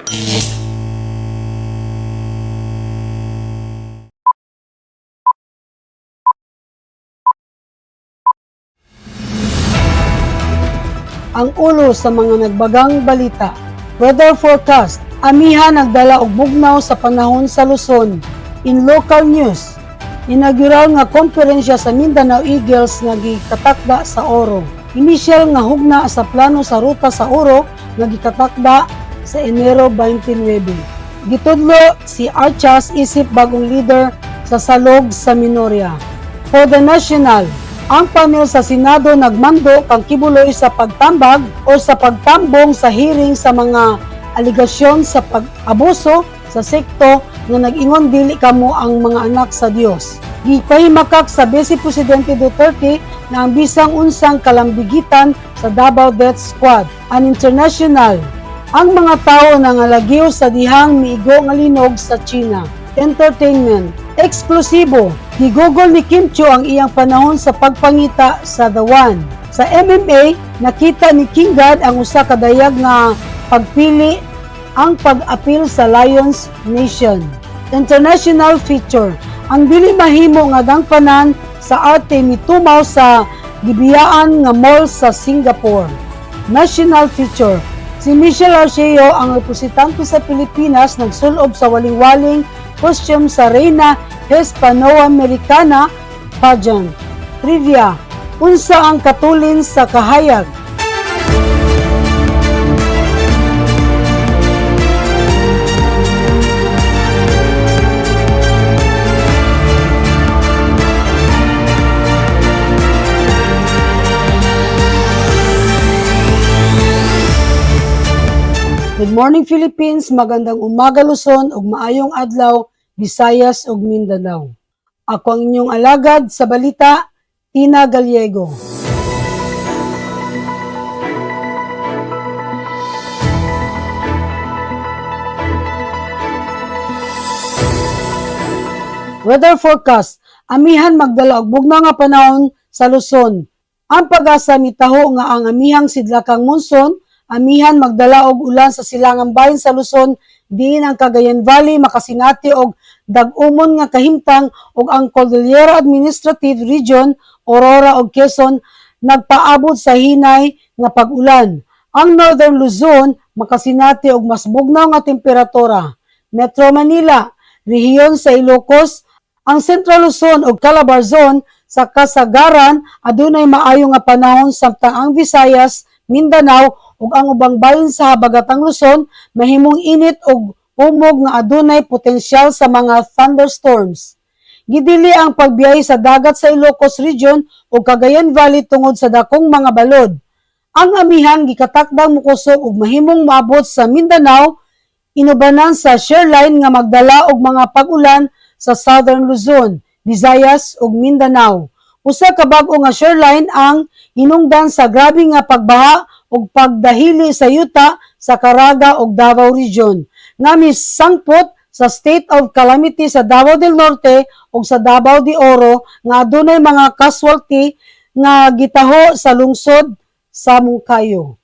Ang ulo sa mga nagbagang balita. Weather forecast, amihan nagdala og bugnaw sa panahon sa Luzon. In local news, inaugural nga komperensya sa Mindanao Eagles nga gikatakda sa Oro. Initial nga hugna sa plano sa ruta sa Oro nga gikatakda sa Enero 29. Gitudlo si Archas isip bagong leader sa salog sa Minoria. For the national, ang panel sa Senado nagmando kang Quiboloy sa pagtambag o sa pagtambong sa hearing sa mga aligasyon sa pag-abuso sa sekto nga nag-ingon dili kamo ang mga anak sa Dios. Gipahimakak sa Vice Presidente Duterte na ang bisang unsang kalambigitan sa Davao Death Squad. An international, ang mga tao nangalagiw sa dihang miigo nga linog sa China. Entertainment, eksklusibo, gigugol ni Kim Chiu ang iyang panahon sa pagpangita sa The One. Sa MMA, nakita ni King God ang usa ka dayag nga pagpili ang pag-apil sa Lions Nation. International feature, ang dili mahimo nga dangpanan sa arte mitumaw sa gibiyaan nga mall sa Singapore. National feature, si Michelle Arceo, ang representante sa Pilipinas, nagsulob sa waling-waling costume sa Reina Hispanoamericana pageant. Trivia, unsa ang katulin sa kahayag? Good morning, Philippines, magandang umaga Luzon ug maayong adlaw Visayas ug Mindanao. Ako ang inyong alagad sa balita, Tina Gallego. Weather forecast, amihan magdala og bugnaw nga panahon sa Luzon. Ang PAGASA mitaho nga ang amihang sidlakang monsoon, amihan magdala og ulan sa silangang bahin sa Luzon, diin ang Cagayan Valley makasinati og dag-umon nga kahimtang ug ang Cordillera Administrative Region, Aurora ug Quezon nagpaabot sa hinay nga pag-ulan. Ang Northern Luzon makasinati og mas bugnaw nga temperatura. Metro Manila, rehiyon sa Ilocos, ang Central Luzon ug Calabarzon sa kasagaran adunay maayo nga panahon, samtang ang Visayas, Mindanao ug ang ubang bahin sa habagatang Luzon mahimong init ug umog nga adunay potensyal sa mga thunderstorms. Gidili ang pagbiyahe sa dagat sa Ilocos Region ug Cagayan Valley tungod sa dakong mga balod. Ang amihan gikatakdang mokusog ug mahimong moabot sa Mindanao, inubanan sa shearline nga magdala og mga pag-ulan sa Southern Luzon, Visayas ug Mindanao. Usa ka bag-o nga shearline ang hinungdan sa grabe nga pagbaha ug pagdahili sa yuta sa Caraga ug Davao Region nga misangpot sa state of calamity sa Davao del Norte ug sa Davao de Oro nga adunay mga casualty nga gitaho sa lungsod sa Monkayo.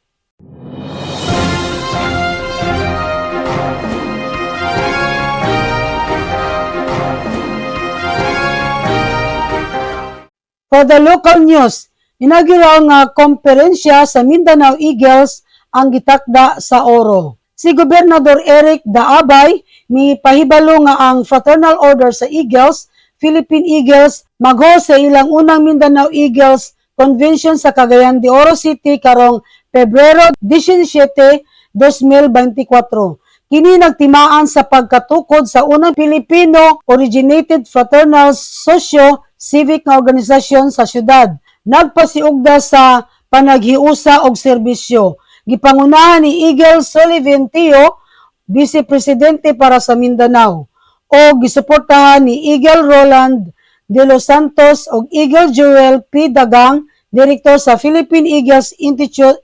For the local news, inaugural nga komperensya sa Mindanao Eagles ang gitakda sa Oro. Si Gobernador Eric Daabay mi pahibalo nga ang Fraternal Order sa Eagles, Philippine Eagles, mag-host sa ilang unang Mindanao Eagles Convention sa Cagayan de Oro City karong Pebrero 17, 2024. Kini nagtimaan sa pagkatukod sa unang Filipino-originated fraternal socio-civic nga organisasyon sa syudad. Nagpasiugda sa panaghiusa og serbisyo. Gipangunahan ni Eagle Sullivan Tio, Vice Presidente para sa Mindanao, o gisuportahan ni Eagle Roland de los Santos og Eagle Joel P. Dagang, Direktor sa Philippine Eagles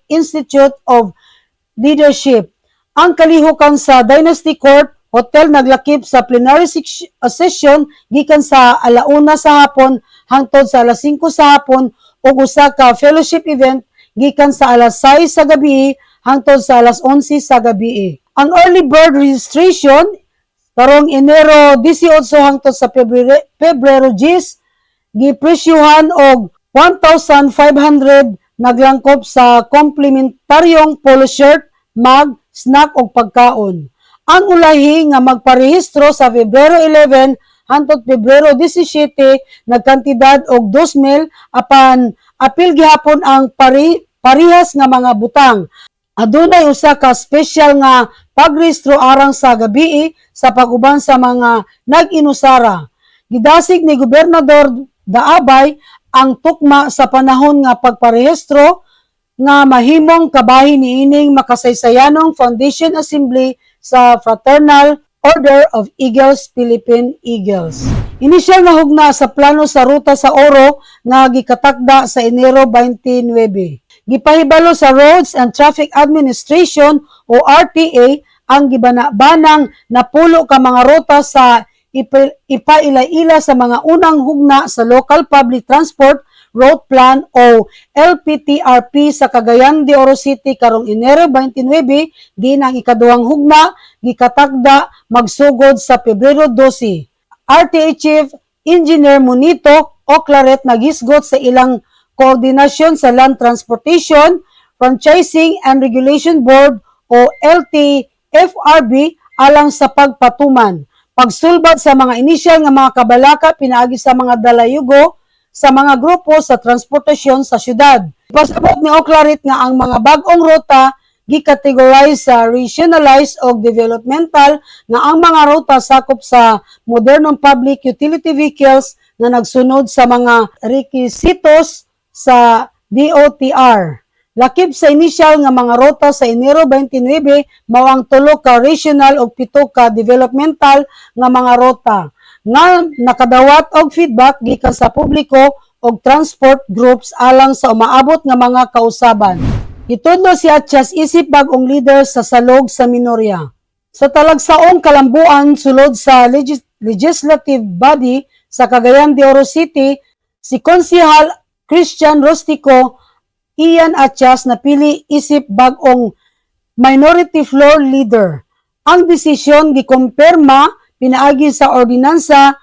Institute of Leadership. Ang kalihukan sa Dynasty Court Hotel naglakip sa plenary session gikan sa 1:00 sa hapon hangtod sa 5:00 sa hapon ug usa ka fellowship event gikan sa 6:00 sa gabi. hangtod sa alas 11 sa gabi. Ang early bird registration karong Enero 18 hangtod sa Pebrero 10 gipresyuhan og 1,500, naglangkob sa komplementaryong polo shirt, mug, snack ug pagkaon. Ang ulahi nga magparehistro sa Pebrero 11 hangtod Pebrero 17 nagkantidad og 2,000, apan apil gihapon ang parihas nga mga butang. Adunay usa ka espesyal nga pagrehistro arang sa gabii sa pag-uban sa mga nag-inusara. Gidasig ni Gobernador Daabay ang tukma sa panahon nga pagparehistro nga mahimong kabahin niining makasaysayanong Foundation Assembly sa Fraternal Order of Eagles, Philippine Eagles. Inisyal na hugna sa plano sa Ruta sa Oro nga gikatakda sa Enero 29. Gipahibalo sa Roads and Traffic Administration o RTA ang gibana-banang napulo ka mga ruta sa ipaila-ila sa mga unang hugna sa Local Public Transport Route Plan o LPTRP sa Cagayan de Oro City karong Enero 29, din ang ikaduhang hugna gikatakda magsugod sa Pebrero 12. RTA Chief Engineer Monito Oclaret naghisgot sa ilang koordinasyon sa Land Transportation, Franchising and Regulation Board o LTFRB alang sa pagpatuman, pagsulbad sa mga inisyal nga mga kabalaka pinaagi sa mga dalayugo sa mga grupo sa transportasyon sa syudad. Pasabot ni Oclarit nga ang mga bag-ong ruta gikategorize sa rationalized o developmental, nga ang mga ruta sakop sa modernong public utility vehicles nga nagsunod sa mga rekisitos sa DOTR. Lakip sa inisyal nga mga ruta sa Enero 29 mao ang tulo ka regional ug pito ka developmental nga mga ruta nga nakadawat og feedback gikan sa publiko ug transport groups alang sa umaabot nga mga kausaban. Gitudlo si Attias isip bag-ong leader sa salog sa minorya. Sa talagsaong kalambuan sulod sa legislative body sa Cagayan de Oro City, si Konsehal Christian Rustico Ian Attias napili isip bag-ong Minority Floor Leader. Ang desisyon gikumpirma pinaagi sa Ordinansa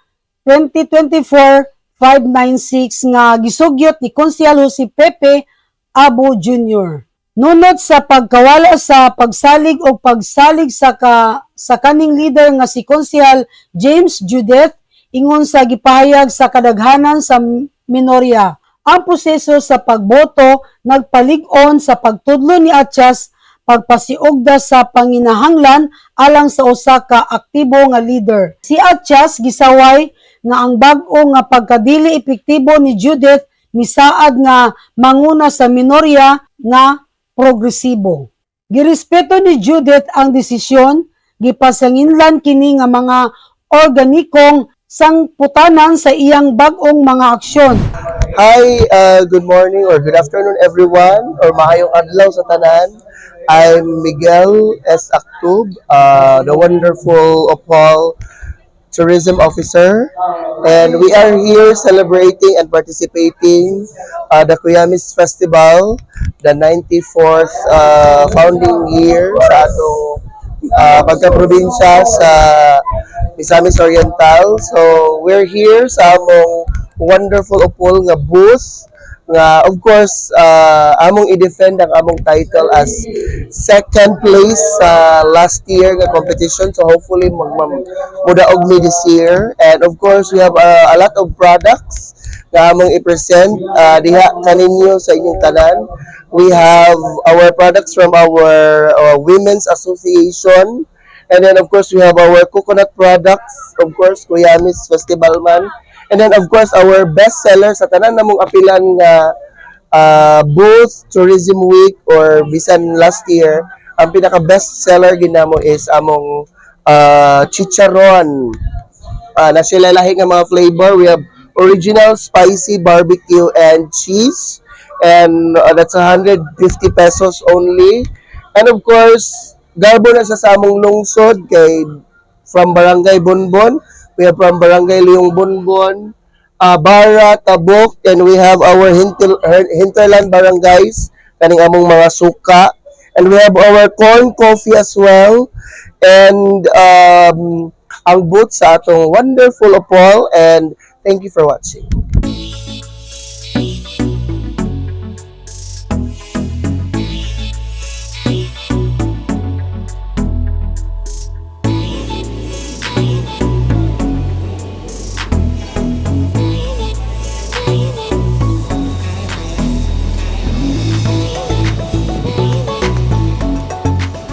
2024-596 nga gisugyot ni Konsehal Jose Pepe Abo Jr. Nunot sa pagkawala sa pagsalig o pagsalig sa kaning leader nga si Konsehal James Judith, ingon sa gipahayag sa kadaghanan sa minorya. Ang proseso sa pagboto nagpalig-on sa pagtudlo ni Attias pagpasiugda sa panginahanglan alang sa usa ka aktibo nga leader. Si Attias gisaway nga ang bag-o nga pagkadili epektibo ni Judith misaad nga manguna sa minorya nga progresibo. Girespeto ni Judith ang desisyon, gipasanginlan kini nga mga organikong sangputanan sa iyang bag-ong mga aksyon. Hi, good morning or good afternoon, everyone, or maayong adlaw sa tanan. I'm Miguel S. Actub, the wonderful Opol Tourism Officer, and we are here celebrating and participating the Kuyamis Festival, the 94th founding year sa atong pagka-probinsya sa Misamis Oriental. So, we're here sa among wonderful Opol nga booth nga of course among i-defend ang among title as second place sa last year nga competition. So hopefully mag mudaog mi this year, and of course we have a lot of products nga among i-present diha kaninyo sa inyong tanan. We have our products from our women's association, and then of course we have our coconut products, of course Kuyamis Festival man, and then of course our best seller sa tanan namong apilan nga booth Tourism Week or bisan last year, ang pinaka best seller ginamo is among chicharon na sila lahi nga mga flavor. We have original, spicy, barbecue and cheese, and that's 150 pesos only. And of course garbo na sa among lungsod kay from Barangay Bonbon, we have from Barangay Luyong Bonbon, Barra, Tabuk, and we have our hinterland barangays, kaning among mga suka. And we have our corn coffee as well. And ang booth sa atong wonderful Opol. And thank you for watching.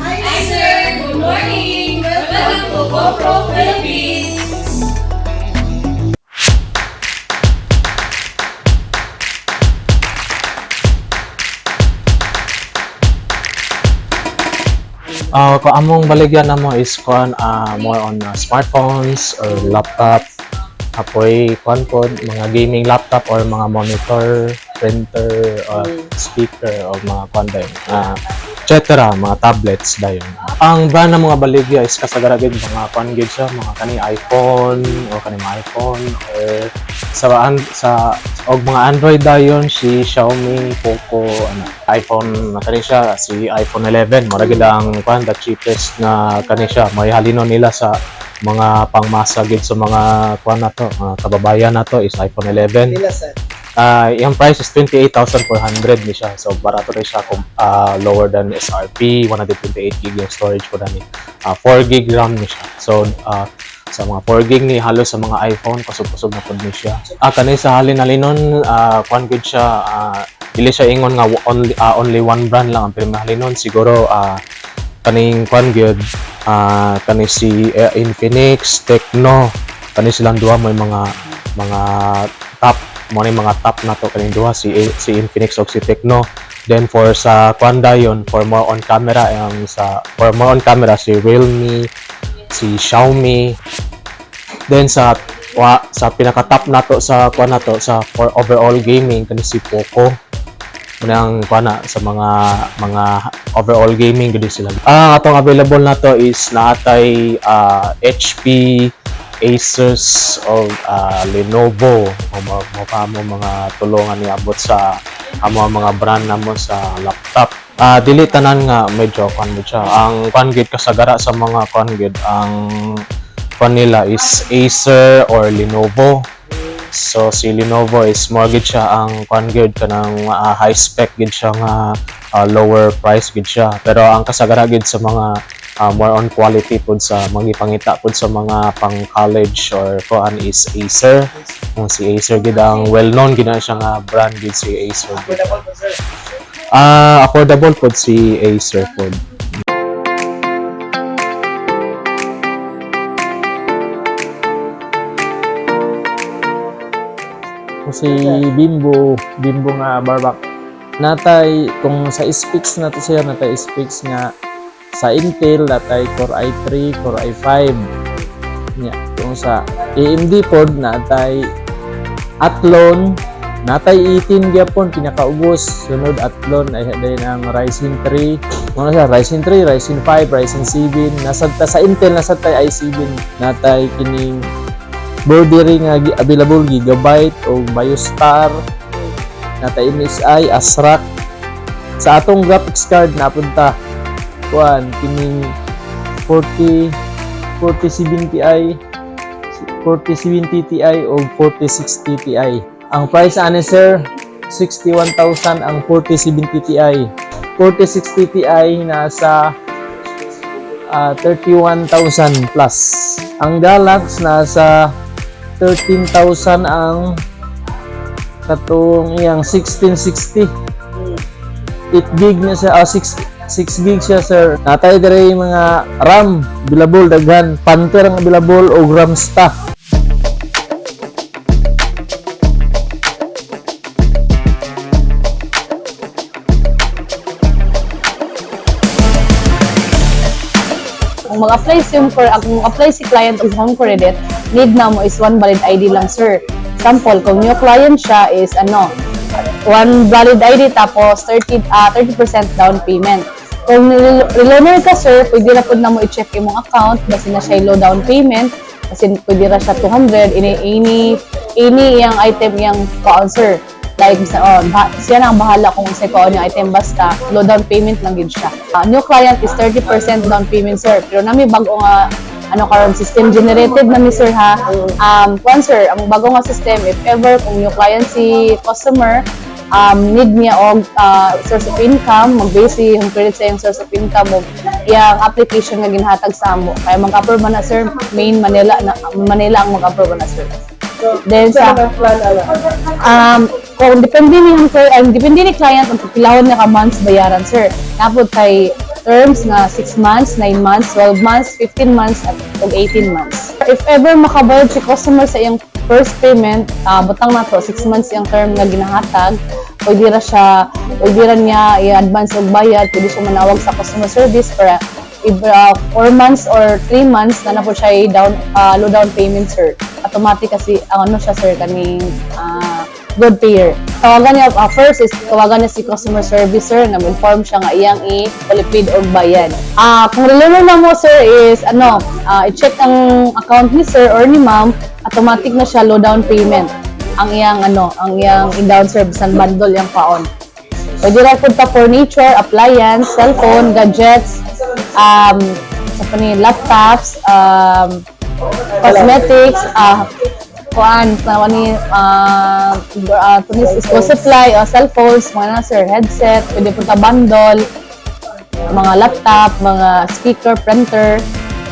Hi, sir! Good morning! Welcome to GoPro Philippines! Kung among baligyan namo is kuan more on smartphones or laptop. Apoy kuan pod mga gaming laptop or mga monitor, printer, or speaker o mga kuan dayon. Et cetera, mga tablets dayon. Ang brand ng mga baligya is kasagara gid mga kuan gid siya, mga kani iPhone o kani mga iPhone or sa og mga Android dayon si Xiaomi, Poco, ano, iPhone na kani siya si iPhone 11, mura gid ang kuan, the cheapest na kani siya. May halino nila sa mga pangmasa gid sa mga kuan nato, mga kababayan nato is iPhone 11. Pila, sir? Yung price is 28,400 ni siya. So, barato rin siya kung lower than SRP. 128 gig yung storage ko ni. 4 gig RAM ni siya. So, sa mga 4 gig ni halos sa mga iPhone, kusog-kusog na pud ni siya. Kani sa halin halinon, kuan gud siya, dili siya ingon nga only one brand lang ang pirmi halinon. Siguro kaning kuan gyud, kani si Infinix, Tecno, kani silang duha may mga top mo ni mga top na to kaning duha si Infinix ug si Tecno. Then for sa kuan dayon, for more on camera, ang sa for more on camera si Realme, si Xiaomi. Then sa pinaka top nato sa kuan nato sa for overall gaming kani si Poco. Unang kuan na sa mga overall gaming gud sila. Ang atong available nato is naatay HP, Asus o Lenovo o mo pa mo mga tulungan niabot sa amo ang mga brand namo sa laptop. Dili tanan nga medyo kuan mo siya. Ang kuan gid kasagara sa mga kuan gid ang kuan nila is Acer or Lenovo. So si Lenovo is more gid siya ang kuan gid kanang high spec gid siya nga lower price gid siya. Pero ang kasagara gid sa mga more on quality pud sa mga gipangita pud sa mga pang college or kuan is Acer. Kung si Acer gid ang well known gid na siya nga brand gid si Acer gid. Affordable po, sir. Affordable pud si Acer pud. Si Bimbo, Bimbo nga barbak. Natay kung sa specs nato sir, natay specs nga sa Intel natay Core i3, Core i5. Nya, kung sa AMD pod natay Athlon, natay 18 gyapon pinakaubos, sunod Athlon ay dayon ang Ryzen 3. Mga siya, Ryzen 3, Ryzen 5, Ryzen 7, nasad ta sa Intel nasad tay i7, natay kining board diri nga available Gigabyte o Biostar, natay MSI, ASRock. Sa atong graphics card napunta kuan kining 40 4070 Ti, 4070 Ti o 4060 Ti. Ang price ani sir, 61,000 ang 4070 Ti. 4060 Ti nasa 31,000 plus. Ang Galax nasa 13,000 ang katong iyang 1660. 8 gig na siya, 6 gig siya, sir. Natay dire yung mga RAM available daghan, Panther ang available o RAM stock. Kung mag-apply si for kung mag-apply si client og home credit, need na mo is one valid ID lang, sir. Sample, kung new client siya is ano, one valid ID tapos 30% down payment. Kung reloaner ka, sir, pwede na pud na mo i-check imong account basta na siya low down payment kasi pwede ra siya 200 ini ini ini iyang item iyang kuan, sir. Like sa oh, siya na ang bahala kung unsay kuan niya item, basta low down payment lang gid siya. New client is 30% down payment, sir. Pero nami bag-o nga ano karon, system generated na mi, sir, ha. Kuan, sir, ang bago nga system, if ever kung new client si customer, need niya og source of income, mag-base si Home Credit sa iyang source of income og iyang application nga ginhatag sa amo. Kaya mag-approve man na, sir, main Manila na, Manila ang mag-approve na, sir. Then sa plan ala? Kung depende ni home credit, depende ni client ang pagpilahon niya ka months bayaran, sir. Napod kay terms nga 6 months, 9 months, 12 months, 15 months, at ug 18 months. If ever makabayad si customer sa iyang first payment, butang na to, 6 months iyang term nga ginahatag, pwede ra siya, pwede ra niya i-advance og bayad, pwede siya manawag sa customer service para if 4 months or 3 months na na po siya down low down payment, sir. Automatic kasi ang ano siya, sir, kaning good payer. Tawagan niya first is tawagan niya si customer service, sir, nga inform siya nga iyang i-qualified og bayad. Kung reliever na mo, sir, is ano, i-check ang account ni sir or ni ma'am, automatic na siya low down payment ang iyang ano, ang iyang i-down service ang bundle iyang paon. Pwede ra pud ta furniture, appliance, cellphone, gadgets, sa pa ni laptops, cosmetics, kuan, sa ni tunis school supply, cellphones, mga na, sir, headset, pwede pud ta bundle, mga laptop, mga speaker, printer,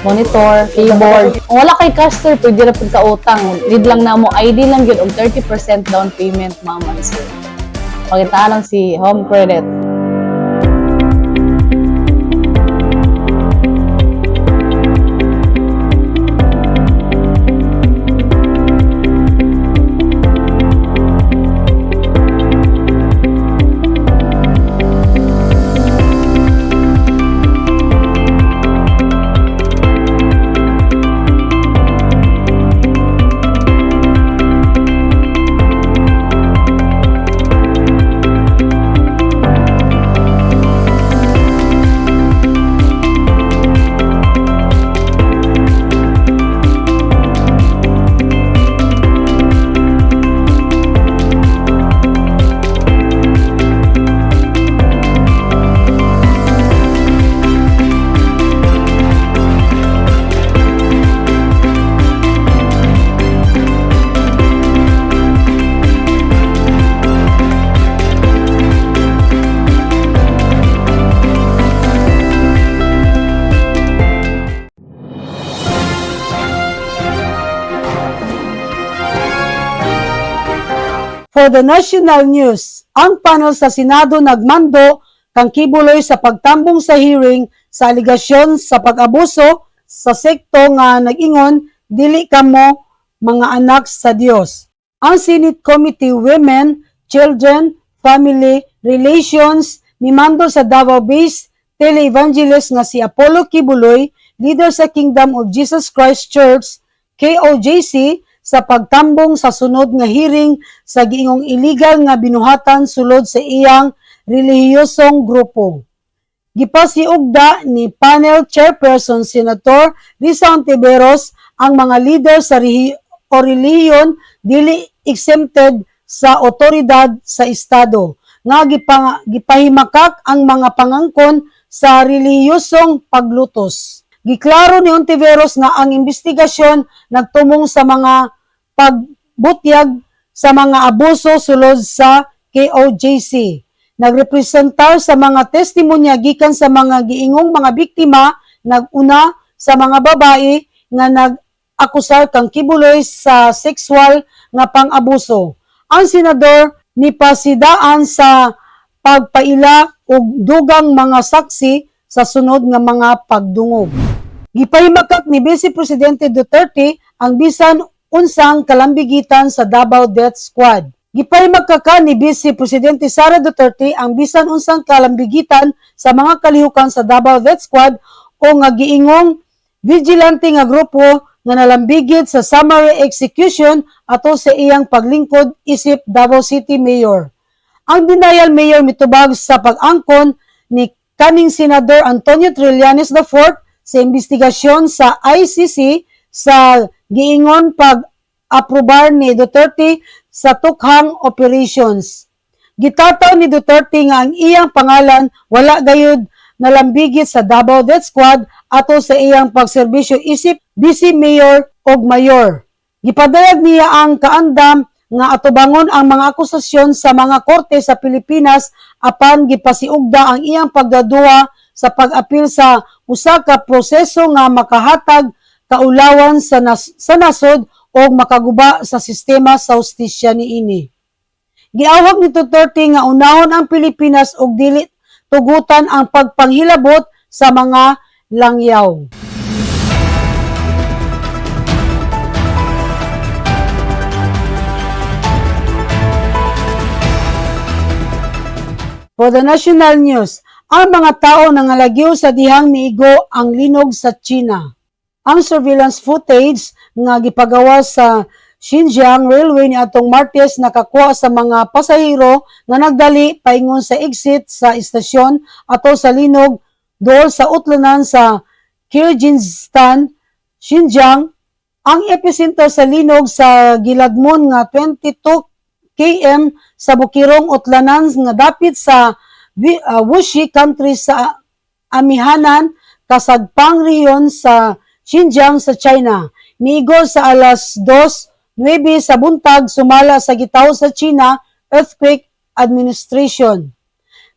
monitor, keyboard. Kung wala kay cash, sir, pwede ra pud ka utang. Need lang na mo ID lang gyud og 30% down payment, ma'am and sir. Pakita lang si Home Credit. For the national news, ang panel sa Senado nagmando kang Quiboloy sa pagtambong sa hearing sa aligasyon sa pag-abuso sa sekto nga nag-ingon dili kamo mga anak sa Dios. Ang Senate Committee Women, Children, Family Relations mimando sa Davao-based televangelist nga si Apollo Quiboloy, leader sa Kingdom of Jesus Christ Church, KOJC, sa pagtambong sa sunod nga hearing sa giingong illegal nga binuhatan sulod sa iyang relihiyosong grupo. Gipasiugda ni panel chairperson Senator Risa Hontiveros ang mga leader sa o relihiyon dili exempted sa otoridad sa estado nga gipahimakak ang mga pangangkon sa relihiyosong paglutos. Giklaro ni Hontiveros nga ang investigasyon nagtumong sa mga pagbutyag sa mga abuso sulod sa KOJC. Nagrepresentar sa mga testimonya gikan sa mga giingong mga biktima, naguna sa mga babae nga nag-akusar kang Quiboloy sa sexual nga pang-abuso. Ang senador nipasidaan sa pagpaila og dugang mga saksi sa sunod nga mga pagdungog. Gipahimakak ni Vice Presidente Duterte ang bisan unsang kalambigitan sa Davao Death Squad. Gipahimakaka ni Vice Presidente Sara Duterte ang bisan unsang kalambigitan sa mga kalihukan sa Davao Death Squad o nga giingong vigilante nga grupo nga nalambigit sa summary execution ato sa iyang paglingkod isip Davao City Mayor. Ang denial mayor mitubag sa pag-angkon ni kaning Senador Antonio Trillanes IV sa investigasyon sa ICC sa giingon pag aprobar ni Duterte sa tukhang operations. Gitataw ni Duterte nga ang iyang pangalan wala gayud nalambigit sa Davao Death Squad ato sa iyang pagserbisyo isip vice mayor og mayor. Gipadayag niya ang kaandam nga atubangon ang mga akusasyon sa mga korte sa Pilipinas, apan gipasiugda ang iyang pagdaduwa sa pag-apil sa usa ka proseso nga makahatag kaulawan sa nasod o makaguba sa sistema sa hustisya niini. Giawhag ni Duterte nga unahon ang Pilipinas og dili tugutan ang pagpanghilabot sa mga langyaw. For the national news, ang mga tao nangalagyo sa dihang miigo ang linog sa China. Ang surveillance footage nga gipagawa sa Xinjiang Railway ni atong Martes nakakuha sa mga pasahero nga nagdali paingon sa exit sa istasyon ato sa linog duol sa utlanan sa Kyrgyzstan, Xinjiang. Ang epicenter sa linog sa gilagmon nga 22 km sa bukirong utlanan nga dapit sa Wuxi Country sa amihanan kasagpang rehiyon sa Xinjiang sa China. Miigo sa alas 2:09 sa buntag sumala sa gitaw sa China Earthquake Administration.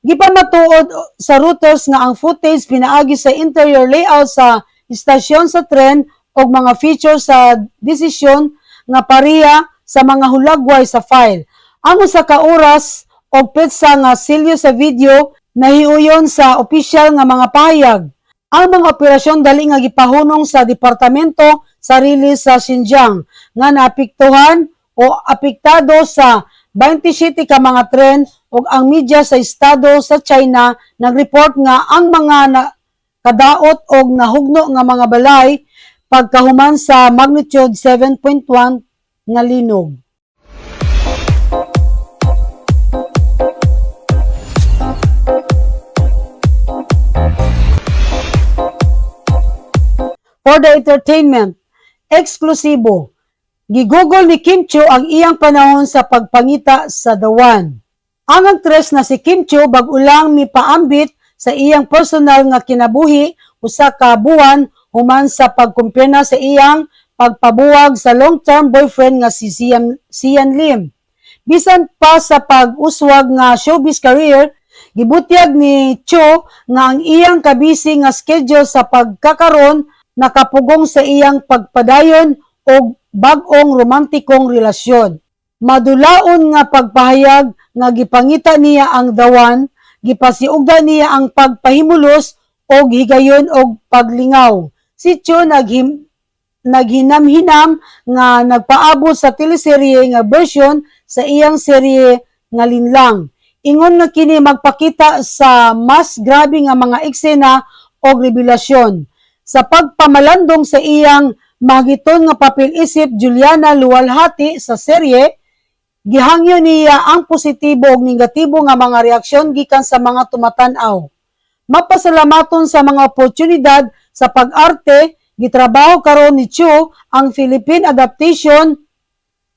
Gipamatuod sa Reuters nga ang footage pinaagi sa interior layout sa istasyon sa tren og mga feature sa desisyon nga pareha sa mga hulagway sa file. Ang usa ka oras og petsa nga selyo sa video nahiuyon sa opisyal nga mga pahayag. Ang mga operasyon dali nga gipahunong sa Departamento sa Release sa Xinjiang nga naapektuhan o apektado sa 27 ka mga tren, ug ang media sa estado sa China nagreport nga ang mga kadaot og nahugno nga mga balay pagkahuman sa magnitude 7.1 nga linog. For the entertainment, eksklusibo. Gigugol ni Kim Chiu ang iyang panahon sa pagpangita sa The One. Ang aktres na si Kim Chiu bag-o lang mipaambit sa iyang personal nga kinabuhi usa ka buwan human sa pagkumpirma sa iyang pagpabuwag sa long-term boyfriend nga si Xian Lim. Bisan pa sa pag-uswag nga showbiz career, gibutyag ni Chiu nga ang iyang kabisi nga schedule sa pagkakaron nakapugong sa iyang pagpadayon og bag-ong romantikong relasyon. Madulaon nga pagpahayag nga gipangita niya ang The One, gipasiugda niya ang pagpahimulos og higayon og paglingaw. Si Chiu naghinam-hinam nga nagpaabot sa teleserye nga version sa iyang serye nga Linlang. Ingon nga kini magpakita sa mas grabe nga mga eksena og rebelasyon. Sa pagpamalandong sa iyang magiton nga papel isip Juliana Luwalhati sa serye, gihangyo niya ang positibo ug negatibo nga mga reaksyon gikan sa mga tumatan-aw. Mapasalamaton sa mga oportunidad sa pag-arte, gitrabaho karon ni Chiu ang Philippine adaptation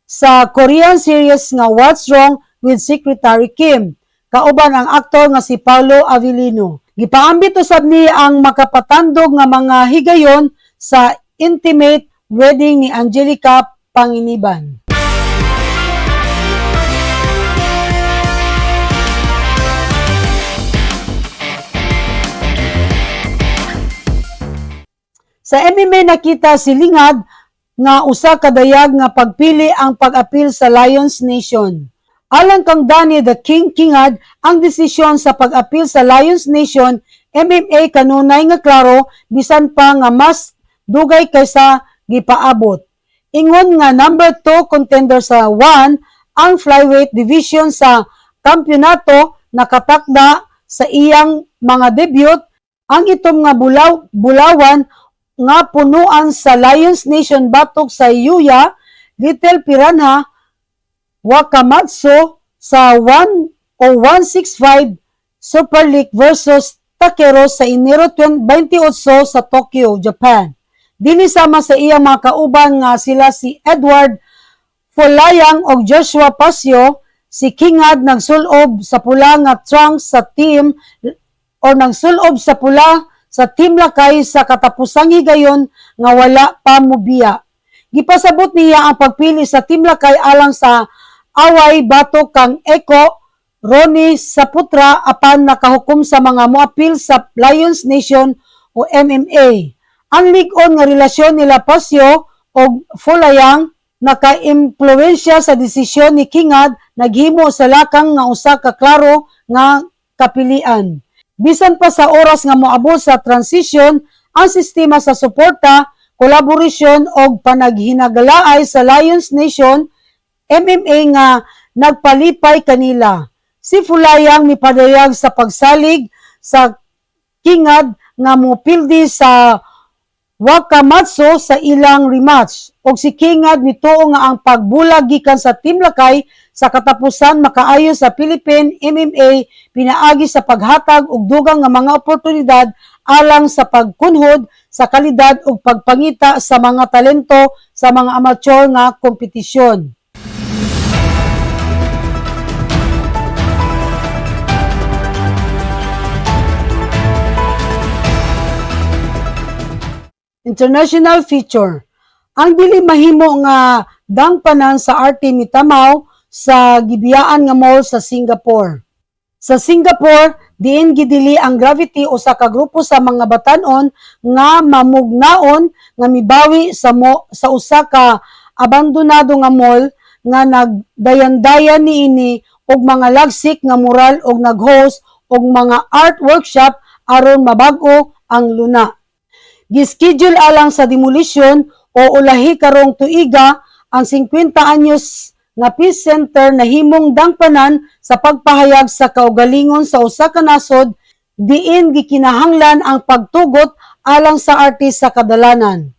sa Korean series nga What's Wrong with Secretary Kim, kauban ang aktor nga si Paulo Avelino. Gipaambit usab niya ang makapatandog nga mga higayon sa intimate wedding ni Angelica Panganiban. Sa MMA, nakita si Lingad nga usa ka dayag nga pagpili ang pag-apil sa Lions Nation. Alang kang Danny the King Kingad, ang desisyon sa pag-apil sa Lions Nation MMA kanunay nga klaro bisan pa nga mas dugay kaysa gipaabot. Ingon nga number 2 contender sa 1 ang flyweight division sa kampyonato, nakatakda sa iyang mga debut ang itom nga bulawan nga punuan sa Lions Nation batok sa Yuya Little Piranha Wakamatsu sa 1 o 165 Super League versus Takeru sa Enero 28 sa Tokyo, Japan. Dili sama sa iyang mga kauban nga sila si Edward Folayang og Joshua Pacio, si Kingad nagsulob sa pula nga trunks sa team or nagsulob sa pula sa Team Lakay sa katapusang higayon nga wala pa mobiya. Gipasabot niya ang pagpili sa Team Lakay alang sa away batok kang Eko Ronnie Saputra, apan nakahukom sa mga moapil sa Lions Nation o MMA. Ang lig-on nga relasyon nila Pacio og Folayang naka-impluwensya sa desisyon ni Kingad, naghimo sa lakang nga usa ka klaro nga kapilian. Bisan pa sa oras nga moabot sa transition, ang sistema sa suporta, kolaborasyon og panaghinagalaay sa Lions Nation MMA nga nagpalipay kanila. Si Folayang mipadayag sa pagsalig sa Kingad nga mopildi sa Wakamatsu sa ilang rematch, og si Kingad mituo nga ang pagbulag gikan sa Team Lakay sa katapusan makaayo sa Philippine MMA pinaagi sa paghatag og dugang nga mga oportunidad alang sa pagkunhod sa kalidad ug pagpangita sa mga talento sa mga amateur nga kompetisyon. International feature. Ang dili mahimo nga dangpanan sa arte mitamaw sa gibiyaan nga mall sa Singapore. Sa Singapore, diin gidili ang graffiti, usa ka grupo sa mga batan-on nga mamugnaon nga mibawi sa usa ka abandonado nga mall nga nagdayandayan niini og mga lagsik nga mural og nag-host og mga art workshop aron mabag-o ang luna. Gischedule alang sa demolition o ulahi karong tuiga, ang 50 anyos nga Peace Center nahimong dangpanan sa pagpahayag sa kaugalingon sa usa ka nasod diin gikinahanglan ang pagtugot alang sa artist sa kadalanan.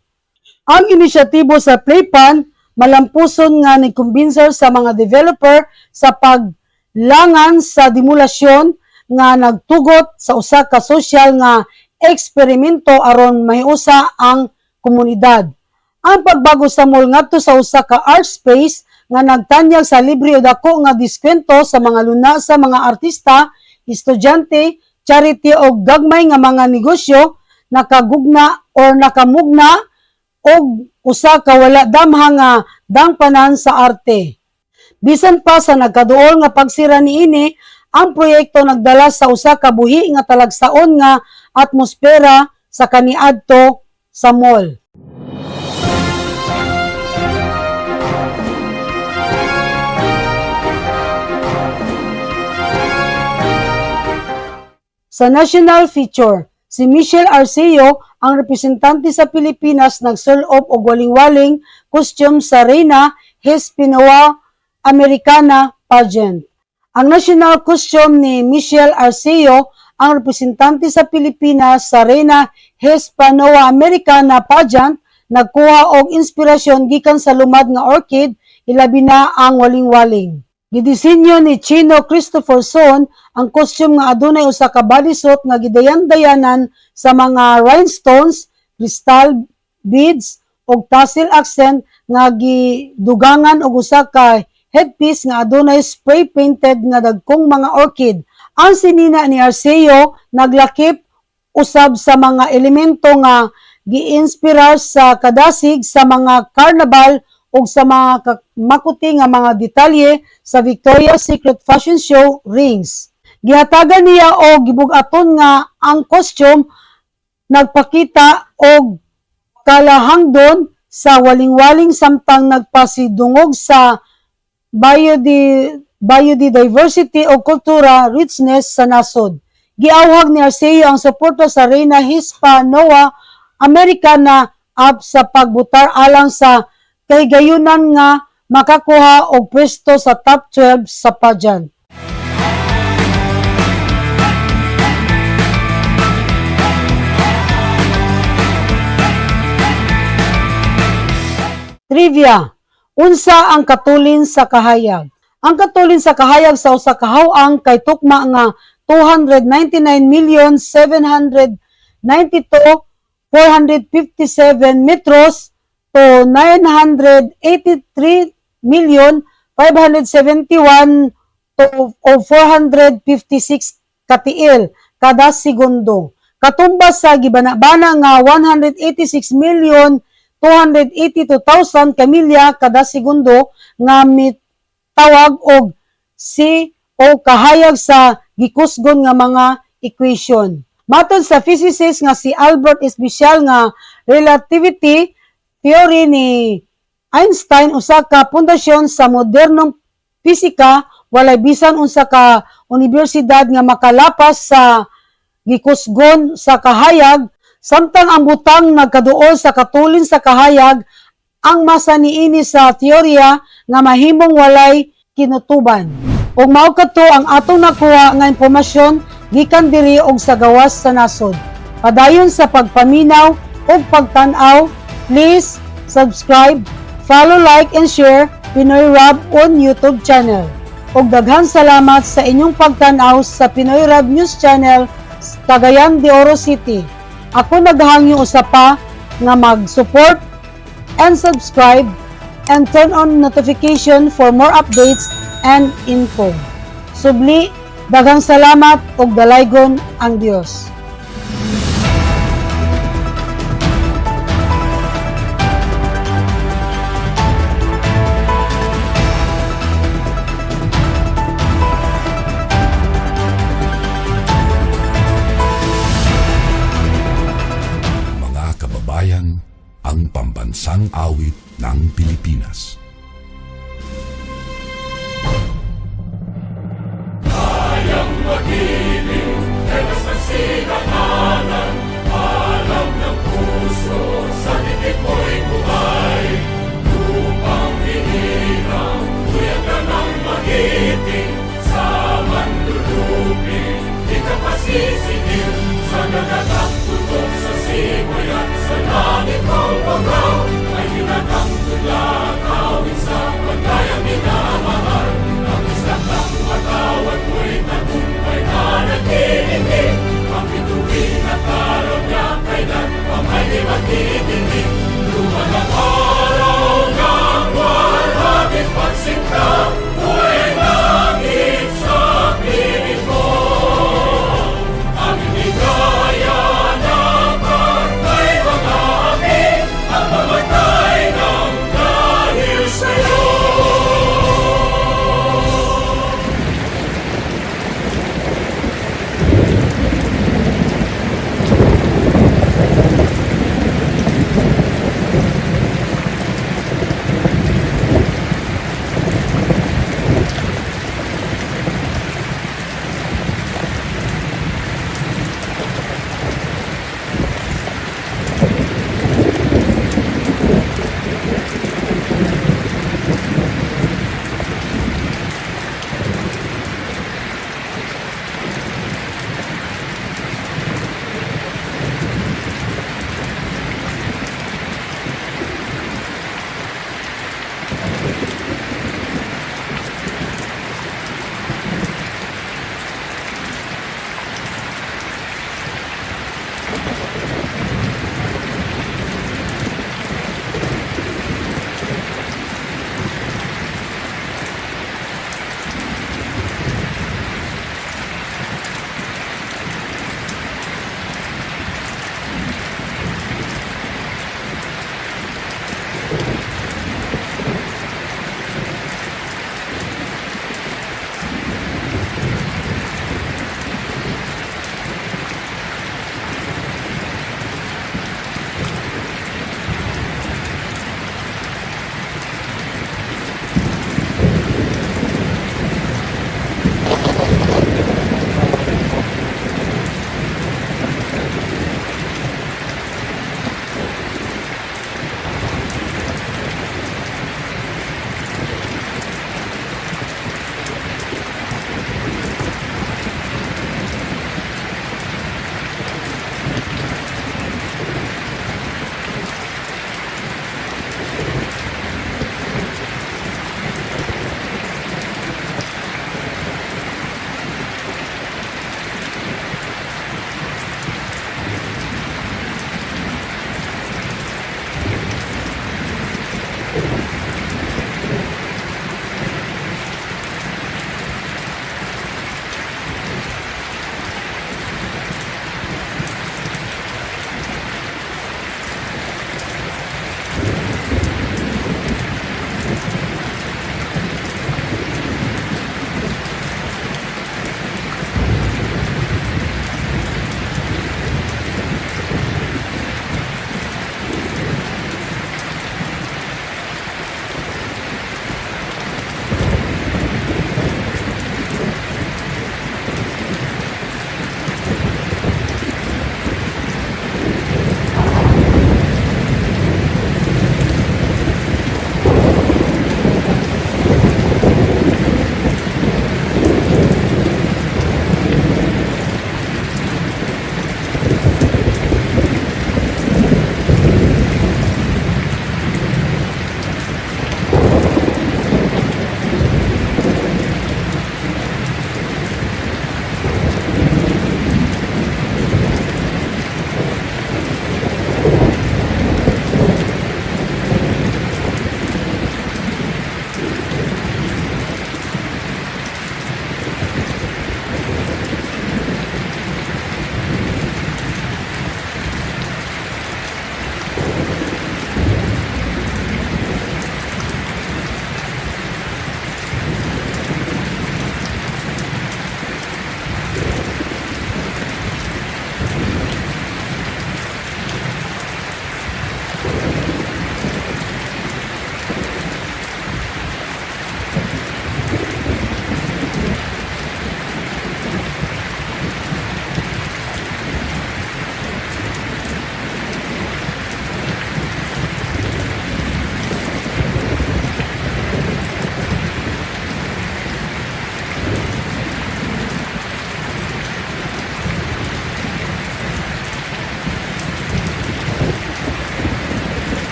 Ang inisyatibo sa Playpan malampuson nga ni kumbinser sa mga developer sa paglangan sa demolasyon, nga nagtugot sa usa ka sosyal nga eksperimento aron mahiusa ang komunidad. Ang pagbago sa mall ngadto sa usa ka art space nga nagtanyag sa libre o dako nga diskwento sa mga luna sa mga artista, estudyante, charity o gagmay nga mga negosyo nakagugna or nakamugna og usa ka wala damha nga dangpanan sa arte. Bisan pa sa nagkaduol nga pagsira niini, ang proyekto nagdala sa usa ka buhi nga talagsaon nga atmosfera sa kaniadto sa mall. Sa national feature, si Michelle Arceo, ang representante sa Pilipinas, nagsulob og waling-waling costume sa Reina Hispanoa Americana pageant. Ang national costume ni Michelle Arceo, ang representante sa Pilipinas sa Reina Hispanoa Americana pageant, nagkuha og inspirasyon gikan sa lumad nga orchid, ilabi na ang waling-waling. Gidisenyo ni Chino Christopherson ang costume nga adunay usa ka bodysuit nga gidayan-dayanan sa mga rhinestones, crystal beads ug tassel accent nga gidugangan og usa ka headpiece nga adunay spray painted nga dagkong mga orchid. Ang sinina ni Arceo naglakip usab sa mga elemento nga giinspirar sa kadasig sa mga carnival ug sa mga makuti nga mga detalye sa Victoria's Secret Fashion Show rings. Gihatagan niya og gibug-aton nga ang costume nagpakita og kalahangdon sa waling-waling samtang nagpasidungog sa biodiversity o kultura richness sa nasod. Giawhag ni Arceo ang suporta sa Reina Hispanoa Americana up sa pagbutar alang sa kahigayunan nga makakuha og pwesto sa top 12 sa pageant. Trivia. Unsa ang katulin sa kahayag? Ang katulin sa kahayag sa usa ka haw-ang kay tukma nga 299,792,457 metros to 983 million 571 to o 456 katiil kada segundo. Katumbas sa gibana-bana nga 186 million 282,000 ka milya kada segundo nga mitawag og C o kahayag sa gikusgon nga mga equation. Matod sa physicist nga si Albert, espesyal nga relativity theory ni Einstein, usa ka pundasyon sa modernong pisika, walay bisan unsa ka unibersidad nga makalapas sa gikusgon sa kahayag. Samtang ang butang nagkaduol sa katulin sa kahayag, ang masa niini sa teorya nga mahimong walay kinutuban. Ug mao kadto ang atong nakuha nga impormasyon gikan diri og sa gawas sa nasod. Padayon sa pagpaminaw ug pagtan-aw, please subscribe, follow, like and share Pinoy Rab on YouTube channel. Ug daghan salamat sa inyong pagtan-aw sa Pinoy Rab News Channel, Cagayan de Oro City. Ako naghangyo usa pa nga mag-support and subscribe and turn on notification for more updates and info. Subli, daghang salamat ug dalaygon ang Dios. Mga kababayan, ang pambansang awit ng Pilipinas.